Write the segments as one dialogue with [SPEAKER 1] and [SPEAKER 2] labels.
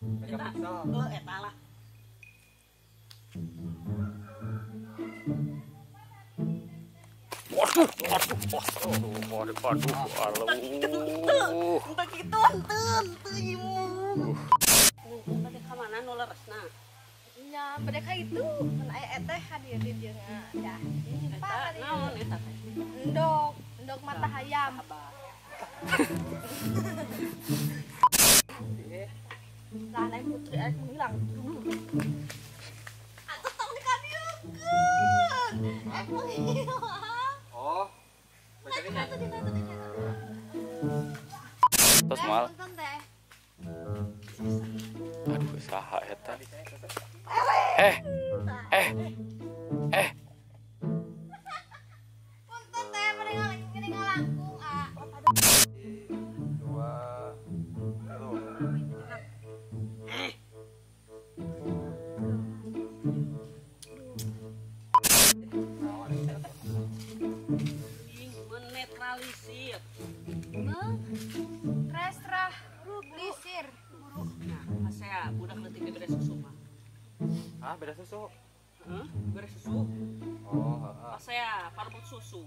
[SPEAKER 1] Megapiksel.
[SPEAKER 2] Heuh eta lah.
[SPEAKER 3] Waduh, waduh, waduh, waduh, aduh.
[SPEAKER 2] Entah kitu henteu ieu. Tadi ka mana nu leresna?
[SPEAKER 4] Nya bade ka itu, mun aya eteh hadir di dieu dah.
[SPEAKER 2] Eta naon eta teh?
[SPEAKER 4] Endog, endog mata hayam. Lah naik putri arek menghilang.
[SPEAKER 2] Atuh tong dikadieukeun. Arek menghilang.
[SPEAKER 1] Oh. Bacanya.
[SPEAKER 3] Tos mal. Aduh, saha eta. Eh. Eh. Eh.
[SPEAKER 4] Punten teh bade ngalangkung, ah.
[SPEAKER 1] 2 3.
[SPEAKER 2] Menetralisir.
[SPEAKER 4] Resrah lisir buru.
[SPEAKER 2] Nah, saya budak leutik beda susu mah.
[SPEAKER 1] Ah, beda susu.
[SPEAKER 2] Heeh, beda susu.
[SPEAKER 1] Oh, heeh.
[SPEAKER 2] Saya parbut susu.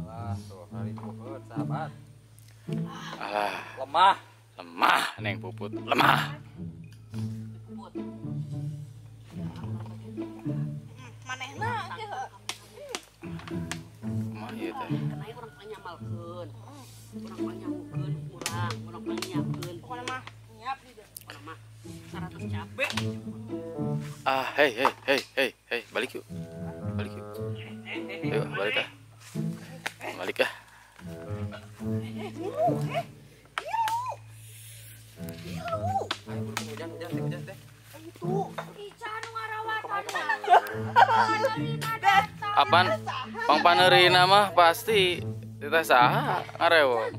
[SPEAKER 1] Alah, tuh hari puput, sahabat.
[SPEAKER 3] Alah,
[SPEAKER 1] lemah.
[SPEAKER 3] Lemah neng puput, lemah.
[SPEAKER 2] Puput.
[SPEAKER 4] Manehna ge.
[SPEAKER 3] Kumaha ieu teh?
[SPEAKER 2] Kenai urang panyamalkeun. Urang panyamukeun urang, urang panyiapkeun.
[SPEAKER 4] Pokona mah nyiap di dieu.
[SPEAKER 2] Pokona mah 100 cabe.
[SPEAKER 3] Ah, hei hei hei hei hei, balik yuk. Balik yuk. Ayo, balik ah. Balik ah.
[SPEAKER 2] Ngilu, eh. Ngilu. Ngilu.
[SPEAKER 1] Ayo buru hujan, hujan teh, hujan teh.
[SPEAKER 2] Itu.
[SPEAKER 4] Ica nu ngarawatan.
[SPEAKER 3] Apaan? Pang paneurina mah pasti teh saha ngarewong.